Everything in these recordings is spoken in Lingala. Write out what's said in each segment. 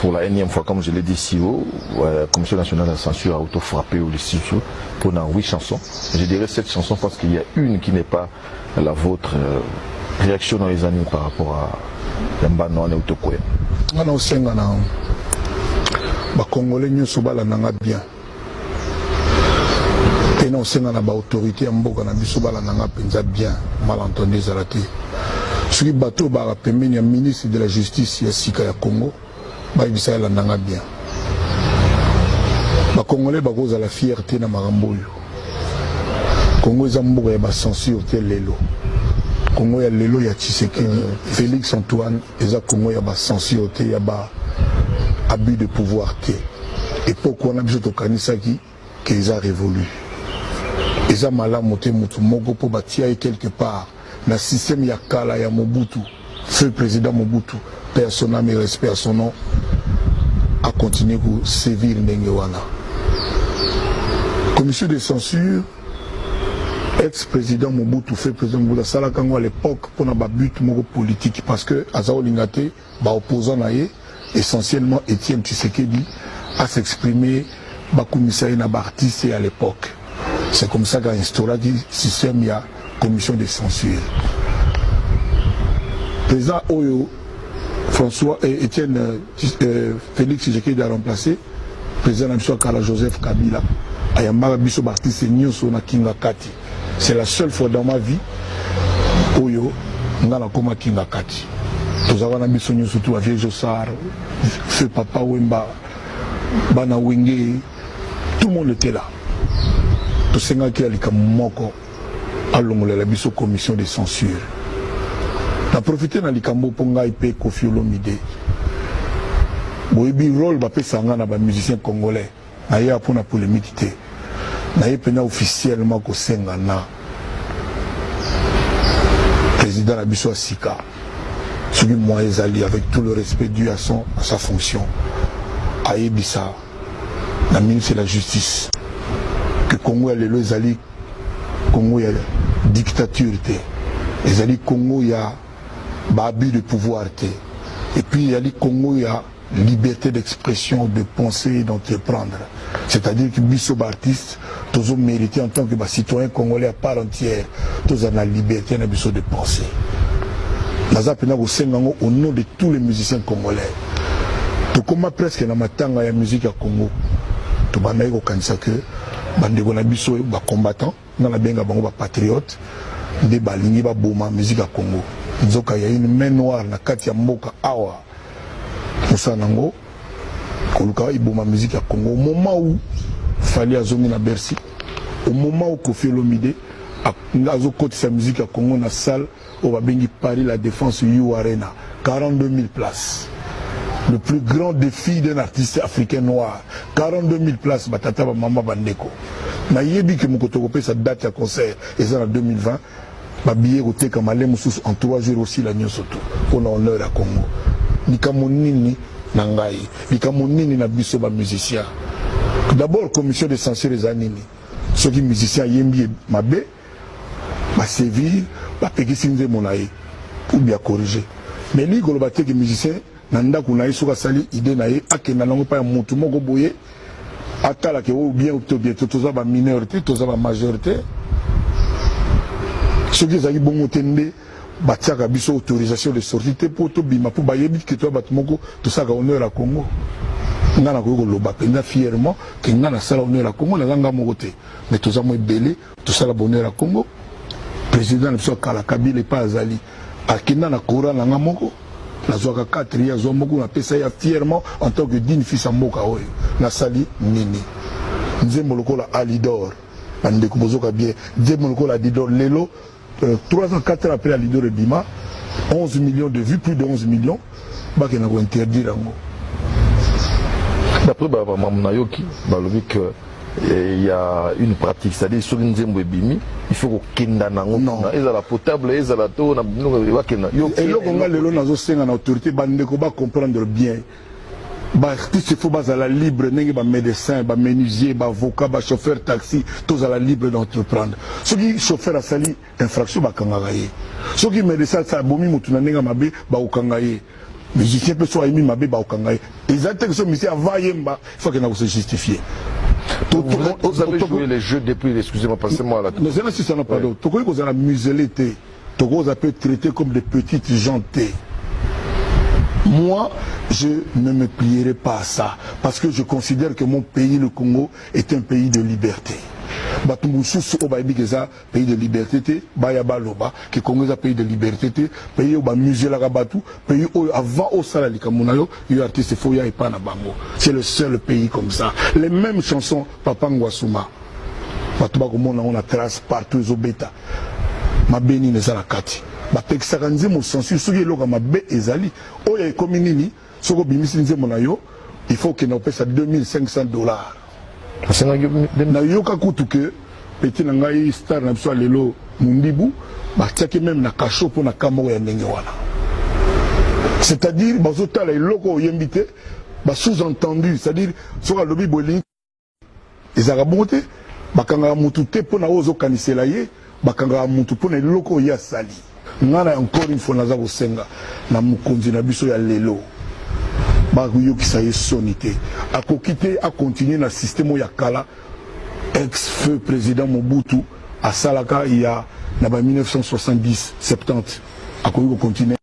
Pour la énième fois, comme je l'ai dit si haut, la Commission nationale de la censure a auto-frappé ou les pour huit chansons. Je dirais sept chansons parce qu'il y a une qui n'est pas la vôtre. Réaction dans les années par rapport à mbano wana eutokoya. Nga na osenga na Bacongolais nyonso balandanga bien, mpe na osenga na baautorité ya mboka na biso balandanga mpenza bien. Malentendu ezala te. Soki bato oyo baka pembeni ya ministre de la Justice ya sika ya Congo, bayebisa yalandanga bien. Bacongolais bakozala fier te na makambo oyo. Congo eza mboka ya bacensure te. Lelo, Congo ya lelo ya Tshisekedi Félix Antoine eza Congo ya bacensure te, ya ba abus de pouvoir te. Époque wana biso tokanisaki ke eza révolu. Eza malamu te motu moko mpo batia ye quelque part na système ya kala ya Mobutu, feu président Mobutu, paix à son âme et respect à son nom, acontinue kosévir ndenge wana. Commission de censure, ex-président Mobutu, feu président Mobutu, asalaka yango à l'époque mpona babut moko politique, parce que aza kolinga te baopposant na ye, essentiellement Étienne Tshisekedi, as'exprimer, bakumisa ye na baartiste à l'époque. C'est comme ça qu'ainstauraki système ya commission de censure. Président oyo François Étienne Félix Tshisekedi a remplacé président na biso ya kala Joseph Kabila, ayambaka biso baartiste nyonso na Kinga Kati. C'est la seule fois dans ma vie oyo nga nakoma Kinga Kati. Tozalaka na biso nyonso tu, bavieux Josar, feu Papa Wemba, bana Wenge, tout le monde était là. Tosengaki ya likambo moko: alongolela biso commission de censure. Na profite na likambo mpo ngai mpe Koffi Olomide, boyebi rôle bapesaka ngai na bamusicien congolais. Nayeya mpona polémique te, naye mpena officiellement kosenga na président na biso ya sika, soki moyen ezali, avec tout le respect dû à sa fonction, ayebisa na ministre de la Justice que Congo ya lelo ezali Congo ya dictature te, ezali Congo ya baabus de pouvoir te, et puis ezali Congo ya liberté d'expression, de penser et d'entreprendre. C'est-à-dire que biso baartiste tozomériter, en tant que bacitoyen congolais à part entière, tozala na liberté na biso de penser. Naza mpena kosenga yango au nom de tous les musiciens congolais. Tokóma presque na matanga ya musique ya Congo. Tobandaki kokanisa ke bandeko na biso bacombattant, nga nabenga bango bapatriote, nde balingi baboma musique ya Congo. Nzoka ya une main noire na kati ya mboka awa, mosala nango koluka eboma musique ya Congo. Au moment où Fally azongi na Bercy, au moment où Koffi Olomide azokotisa musique ya Congo na salle oyo babengi Paris La Défense U Arena, 42 000 places, le plus grand défi d'un artiste africain noir, 42 000 places. Batata, bamama, bandeko, nayebi ke moko tokopesa date ya concert eza na 2020. Babillet kotekama le mosusu en 3 jours osila nyonso tu. Mpona honneur ya Congo, likambo nini na ngai, likambo nini na biso bamusicien? D'abord, commission de censure eza nini? Soki musicien ayembi mabe, basévir, bapekisi nzembo na ye ou bien corriger. Mais elingi koloba te ke musicien na ndako na ye, soki asali idée na ye, akenda nango epai ya motu moko boye, atalaka oyo bien to bien te. Toza bamineur te, toza bamajeur te. Soki ezalaki bongo te, nde batiaka biso autorisation de sortie te mpo tobima, mpo bayebi ke toya bato moko tosalaka honneur ya Congo. Nga nakoki koloba mpenza fièrement ke nga nasala honneur ya Congo. Naza nga moko te, mais toza mo ebele tosala bonheur ya Congo. Président na biso akala Kabila, epai azali, akenda na kora na nga moko, nazwaka 4 ye, azwa moko, napesa ye fièrement en tant que digne fils ya mboka oyo. Nasali nini? Nzembo lokola Alidor, bandeko bozoka bien, nzembo lokola Alidor lelo, 3 ans, 4 ans après Alidor ebima, 11 millions de vues, plus de 11 millions, bakenda kointerdire yango. D'après bamamu nayoki, balobi que il y a une pratique, c'est-à-dire soki nzembo ebimi, il faut kokenda nango kuna, ezala potable, ezala to na bakenda. Eloko nga lelo nazosenga na autorité, bandeko bacomprendre bien: baartiste faut bazala libre ndenge bamédecin, bamenuisier, baavocat, bachauffeur taxi, tozala libre d'entreprendre. Soki chauffeur asali infraction, bakangaka ye. Soki médecin abomi motu na ndenge mabe, bakokanga ye. Musicien mpe so ayembi mabe, bakokanga ye. Eza te que so musicien avant ayemba, il faut akenda kose justifier. Vous avez joué les jeux depuis, excusez-moi, passez-moi là. Nazala sisana, pardon. Tokoki kozala muselé te, tokoki kozala mpe traité comme des petites gens te. Moi, je ne me plierai pas à ça parce que je considère que mon pays, le Congo, est un pays de liberté. Bato mosusu oyo bayebi ke eza pays de liberté te, baya baloba ke Congo eza pays de liberté te, pays oyo bamuselaka bato, pays oyo avant osala likambo na yo, yo artiste, faut ya epa na bango. C'est le seul pays comme ça. Les mêmes chansons, Papa Ngwasuma, bato bakomona yango na trace partout, ezobeta. Mabe nini eza na kati? Bapekisaka nzembo censure soki eloko ya mabe ezali. Oyo ekomi nini? Soki obimisi nzembo na yo, il faut okende kopesa 2500 $. Nayoka kutu ke petit na ngai, star na biso ya lelo, Mundibu, batiaki même na cachot mpo na ka moko ya ndenge wana. C'est-à-dire bazotala eloko oyembi te, basous-entendu, c'est-à-dire soki alobi boye, ezalaka bongo te. Bakangaka mutu te mpo na oyo ozokanisela ye, bakangaka mutu mpo na eloko oyo ye asali. Ngai na, encore une fois, naza kosenga na mokonzi na biso ya lelo, bakoyokisa ye soni te. Akoki te acontinue na système oyo ya kala, ex feu président Mobutu asalaka ya na ba 1970 70. Akoki kocontinue.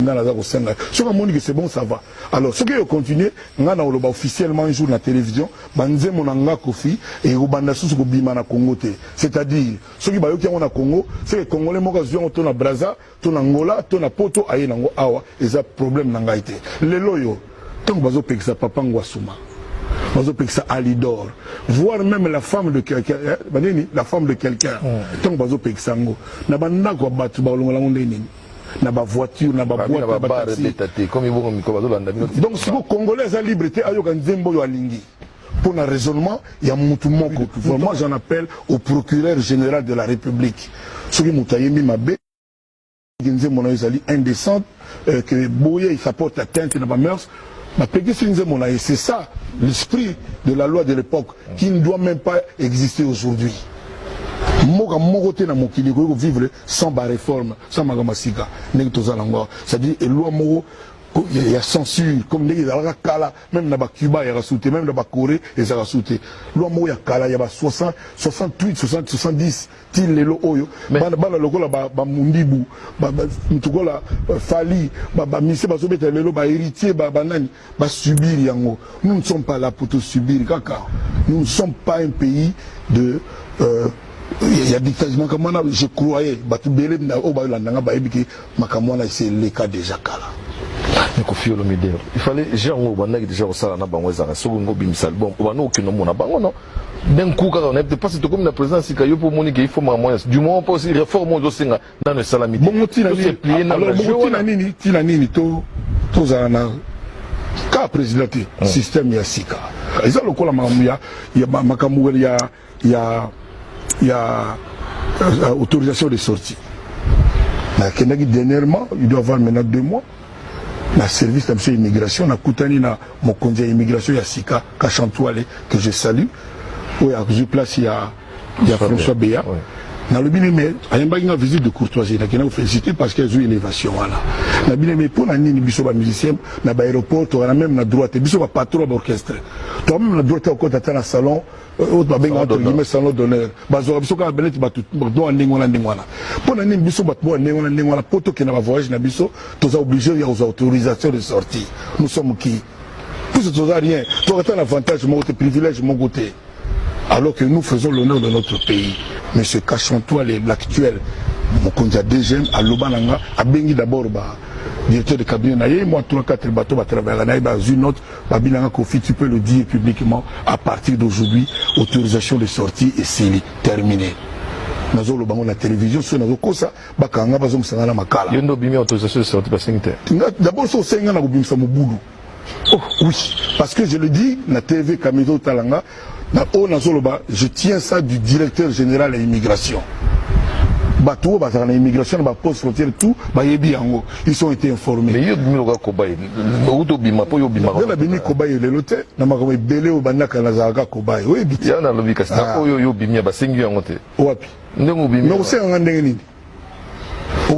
Ngai naza kosenga, soki amoni ke c'est bon, ça va. Alors soki ocontinue, ngai na koloba officiellement un jour na télévision, banzembo na nga Kofi ekobanda susu kobima na Congo te. C'est-à-dire soki bayoki yango na Congo, soki Congolais moko azwi yango to na Braza to na Ngola to na Poto, aye nango awa, eza problème na ngai te. Lelo oyo, ntango bazopekisa Papa Ngwasuma, bazopekisa Alidor, voire même la femme de quelqu'un, banini, la femme de quelqu'un, ntango bazopekisa yango na bandako ya bato, balongola yango nde nini? Na bavoiture, na baboîte, na bataxi. Donc sikoyo Congolais aza libre te ayoka nzembo oyo alingi mpo na raisonnement ya mutu moko? Vraiment, j'en appelle au procureur général de la République. Soki moto ayembi mabe, nzembo na yo ezali indécente, que boye ça porte atteinte na bamœurs, bapekisi nzembo na ye. C'est ça l'esprit de la loi de l'époque qui ne doit même pas exister aujourd'hui. Mboka moko te na mokili ekoki kovivre sans baréforme, sans makambo ya sika ndenge toza nango. C'est-à-dire eloi moko ya censure comme ndenge ezalaka kala, même na bacuba ezalaka su te, même na bacorée ezalaka su te. Loi moko ya kala ya ba 60, 68, 60, 70 ti lelo oyo, bana lokola bamundibu, mutu lokola Fally, bamusiciens bazobeta lelo, bahéritier, banani, basubir yango. Nous ne sommes pas là pour te subir kaka. Nous ne sommes pas un pays de ya dictature. Makambo wana, je croyais, bato ebele oyo bayolandanga bayebi ke makambo wana esi eleka déjà kala. Mais Kofi Olomide, il fallait genre obandaki déjà kosala na bango. Ezalaka soki ngo obimisa album, obanda okende omona bango. Non, d'un coup kaka onayebi te, parce tokomi na président sika, yo mpo omoni ke il faut makambo wana, du moment mpo aussi réforme oyo ozosenga nano esalami te. Bongo ntina nini? Alors bongo ntina nini? Ntina nini to tozala na ka président te? Système ya sika eza lokola makambo ya makambo ya autorisation de sortie. Nakendaki dernièrement, il doit avoir maintenant 2 mois, na service na biso ya immigration. Nakutani na mokonzi ya immigration ya sika, Kashantwale, que je salue, oyo azwi place ya François Beya. Nalobi ne, mais ayambaki nga, visite de courtoisie. Nakenda koféliciter parce que azwi élévation wana. Nabi ne, mais mpo na nini biso bamusicien na baéroport tokana même na droit te? Biso bapatron ya baorchestre toka même na droit te okota ata na salon oyo babengaka, entre guillemets, salon d'honneur. Bazwaka biso kaka beneti bato ya ndenge wana, ndenge wana. Mpo na nini biso bato ya ndenge wana, ndenge wana, mpo tokende bavoyage na biso, toza obligé ya kozwa autorisation de sortie? Nous sommes qui? Biso toza rien, tokata na avantage moko te, privilège moko te, alors que nous faisons l'honneur de notre pays. Monsieur Kachontoile, l'actuel mokonzi ya DGM, aloba na nga, abengi d'abord ba directeur de cabinet na ye, moi, 3 4 bateau batravaillaka na ye, bazwi note, babi na nga: "Kofi, tu peux le dire publiquement, à partir d'aujourd'hui, autorisation de sortie esili, terminé." Nazoloba ngo na télévision. Soki nazokosa, bakanga, bazongisanga na makala. Yo nde obimi autorisation de sortie, basengi te? D'abord so osengi nga na kobimisa mobulu. Oh oui, parce que je le dis na TV, Kamizo Talanga, na oyo nazoloba, je tiens ça du directeur général ya immigration. Bato oyo bazalaka na immigration, na baposte frontière, tout bayebi yango, ils ont été informés. Mais yo obimi lokola cobaye, outi obima mpo yo obimaka. Nde nabimi cobaye lelo te. Na makambo ebele oyo bandaka, nazalaka cobaye, oyebi te. Ya nalobi kasi na oyo yo obimi, ya basengi yango te. Wapi? Ndenge obimi. Mais osenganga ndenge nini?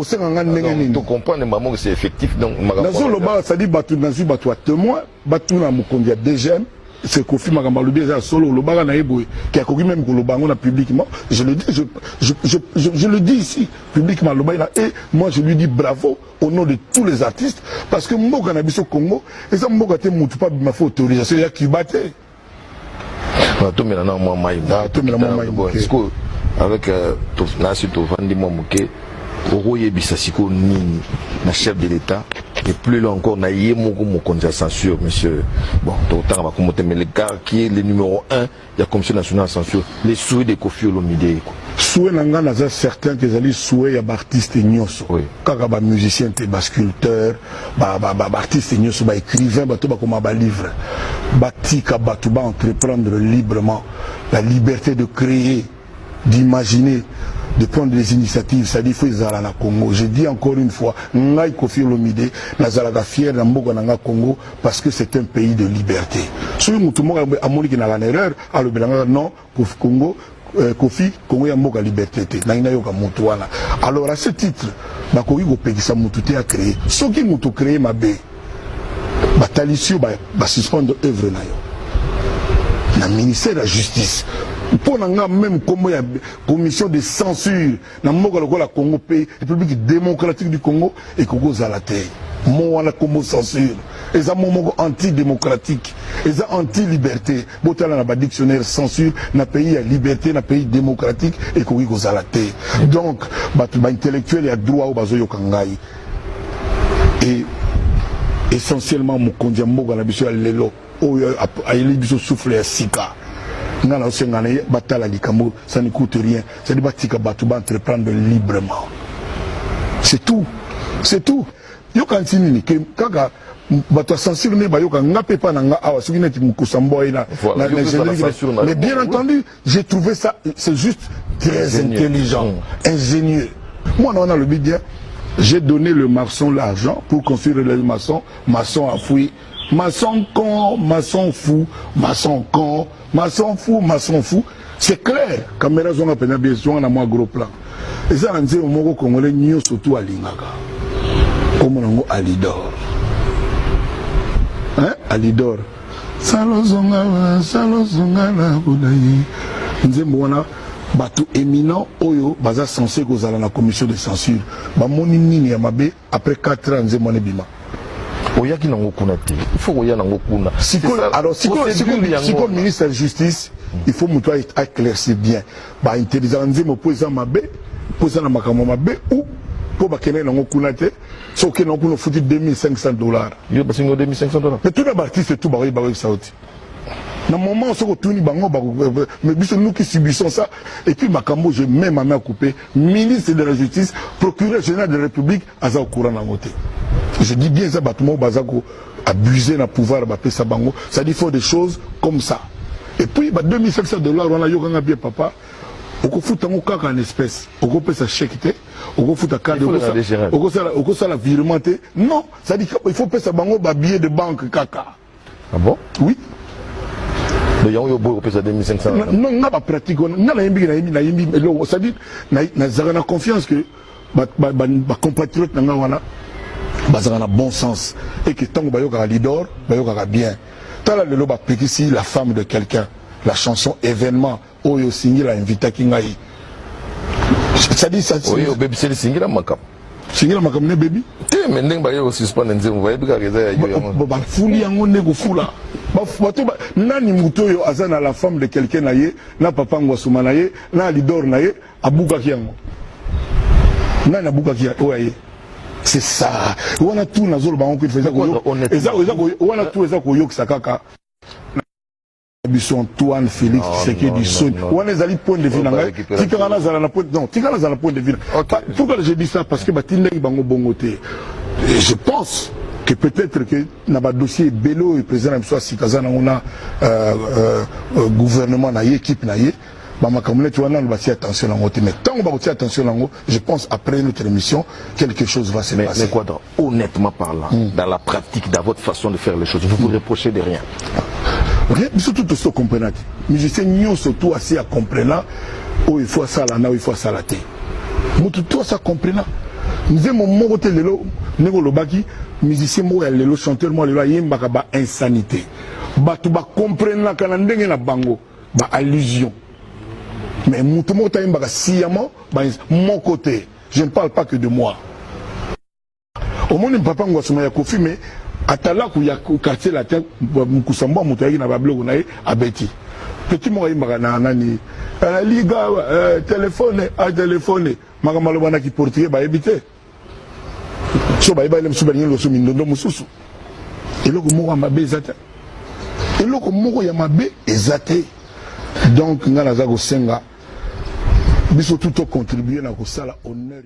Osenga nga ndenge nini? To comprendre maman que c'est effectif, donc nazoloba, c'est-à-dire bato nazwi, bato ya témoin, batuna mokonzi ya DGM, c'est Kofi, makambo alobi eza solo, olobaka na ye boye ke akoki même koloba yango na publiquement. Je le dis, je le dis ici publiquement, alobaki na, et moi je lui dis bravo au nom de tous les artistes, parce que mboka na biso Congo eza mboka te mutu mpo abima faut autorisation ya Cuba te. Tomela na mwa mai. Tomela mwa mai moke. Sikoyo avec nasi tovandi mwa moke, okoyebisa sikoyo nini na chef de l'État et plus loin encore na ye moko mokonzi ya censure, monsieur, bon, totanga bakombo te, mais le gars qui est le numéro 1 ya Commission nationale ya censure, les souhaits de Kofi Olomide, quoi? Souhait na nga, naza certain ke ezali souhait ya baartiste nyonso, kaka bamusicien te, basculpteur, baartiste nyonso, baécrivain, bato bakoma balivre, batika bato baentreprendre librement. La liberté de créer, d'imaginer, de prendre des initiatives, c'est-à-dire faut ezala na Congo. Je dis encore une fois, ngai Kofi Olomide nazalaka fier na mboka na nga Congo, parce que c'est un pays de liberté. Soki motu moko amoniki naka na erreur, alobelanga non, Kofi Congo, Kofi Congo ya mboka liberté te, nangi nayoka motu wana. Alors à ce titre, bakoki kopekisa motu te acréer. Soki motu créer mabe, batalisi yo, basuspendre œuvre na yo na ministère ya Justice. Mpo na nga, même nkombo ya commission de censure na mboka lokola Congo mpe République démocratique du Congo ekoki kozala te. Mo wana, nkombo censure eza mo moko antidémocratique, eza anti-liberté. Botala na badictionnaire, censure na pays ya liberté, na pays démocratique, ekoki kozala te. Donc bato baintellectuel ya droit oyo bazoyoka ngai, et essentiellement mokonzi ya mboka na biso ya lelo oyo ayeli biso souffle ya sika, nga na osenga na ye batala likambo, ça ne coûte rien, c'est-à-dire batika bato baentreprendre librement, c'est tout, c'est tout. Yoka nti nini ke kaka bato ya censure nde bayoka nga mpe epa na nga awa, soki neti mokusa mboi na mais bien entendu, j'ai trouvé ça, c'est juste très intelligent, ingénieux. Mwana wana alobi bien: j'ai donné le maçon l'argent pour construire le maçon, maçon a fui, maçon con, maçon fou, maçon con, maçon fou, maçon fou. C'est clair. Caméra zonga mpenza bien, zonga na mwa gros plan. Eza na nzembo moko congolais nyonso tu alingaka, kombo nango Alidor, hein? Alidor, salozonga, salozonga na kodai. Nzembo wana, bato éminent oyo baza censé kozala na commission de censure bamoni nini ya mabe après 4 ans nzembo wana ebima? Oyaki nango kuna te, il faut koya nango kuna. Sikoyo, alors sikoyo ministre ya Justice, il faut moto aéclaircir bien: baintelligence nzembo mpo eza mabe, mpo eza na makambo mabe, ou mpo bakendaki nango kuna te? So okende nango kuna, ofuti 2500 dollars. Yo basingo 2500 dollars? Mais tuna baartiste tu, bakoyeba, bakoyebisa yo ti na moment soki otuni bango. Mais biso, nous qui subissons ça, et puis makambo, je mets ma main à couper, ministre de la Justice, procureur général de la République aza au courant nango te. Je dis bien, eza bato moko baza ko abuser na pouvoir bapesa bango, c'est-à-dire faut des choses comme ça. Et puis ba 2500 dollars wana, yokanga bien papa, okofuta yango kaka en espèce, okopesa chèque te, okofuta carte, okosala virement te, non, c'est-à-dire il faut pesa bango babillet de banque kaka. Ah bon? Oui. Donc yango yo boyi kopesa 2500? Non, nga bapratique wana, nga nayembi, nayembi, nayembi eloko, c'est-à-dire nazalaka na confiance que bacompatriote na nga wana bazalaka na bon sens et que ntango bayokaka Lidor, bayokaka bien. Tala lelo bapekisi La femme de quelqu'un, la chanson événement oyo Singila invitaki ngai, c'est-à-dire Oyo obebiseli Singila makambo. Singila makambo ne bebi. Te, mais ndenge baye kosuspendre nzembo, bayebi kaka eza ya yo yango. Bafuli yango nde kofula bato. Nani motu oyo aza na La femme de quelqu'un na ye, na Papa Ngwasuma na ye, na Lidor na ye, abukaki yango? Nani abukaki oyo aye? C'est ça wana tu nazoloba yango, wana tu eza koyokisa kaka biso Antoine Félix Tshisekedi soni. Wana ezali point de vue na ngai. Tikanga nazala na point, non, tikanga nazala na point de vue. Pourquoi je dis ça? Parce que batindaki bango bongo te. Je pense que peut-être que na badossier ebele oyo président na biso asika aza nango na gouvernement na ye, équipe na ye, bamakambo neti wana nano batia attention nango te. Mais ntango bakotia attention nango, je pense après notre émission, quelque chose va se passer. Mais quoi donc, honnêtement parlant, dans la pratique, dans votre façon de faire les choses, vous vous reprochez de rien? Rien. Biso tu tosi tocomprena te. Musicien nyonso tu asi acomprena oyo il faut asala na oyo il faut asala te. Motu tu asi acomprena. Nzembo moko te lelo, ndenge olobaki, musicien moko ya lelo, chanteur moko ya lelo ayembaka ba insanité. Bato bakomprenaka na ndenge na bango ba allusion, mais moto moko te ayembaka sciemment moko te. Je ne parle pas que de moi. Omoni papa Ngwasuma ya Kofi, mais atalaku ya Quartier Latin, mokusa mbwa, moto ayaki na babiloko na ye, abeti petit moko ayembaka na nani, liga telefone a telefone, makambo alobanaki portugais, bayebi te. So bayeba ele mosusu, balingi loso mindondo mosusu. Eloko moko ya mabe eza te, eloko moko ya mabe eza te. Donc ngai naza kosenga biso tout tocontribue na kosala honneur ya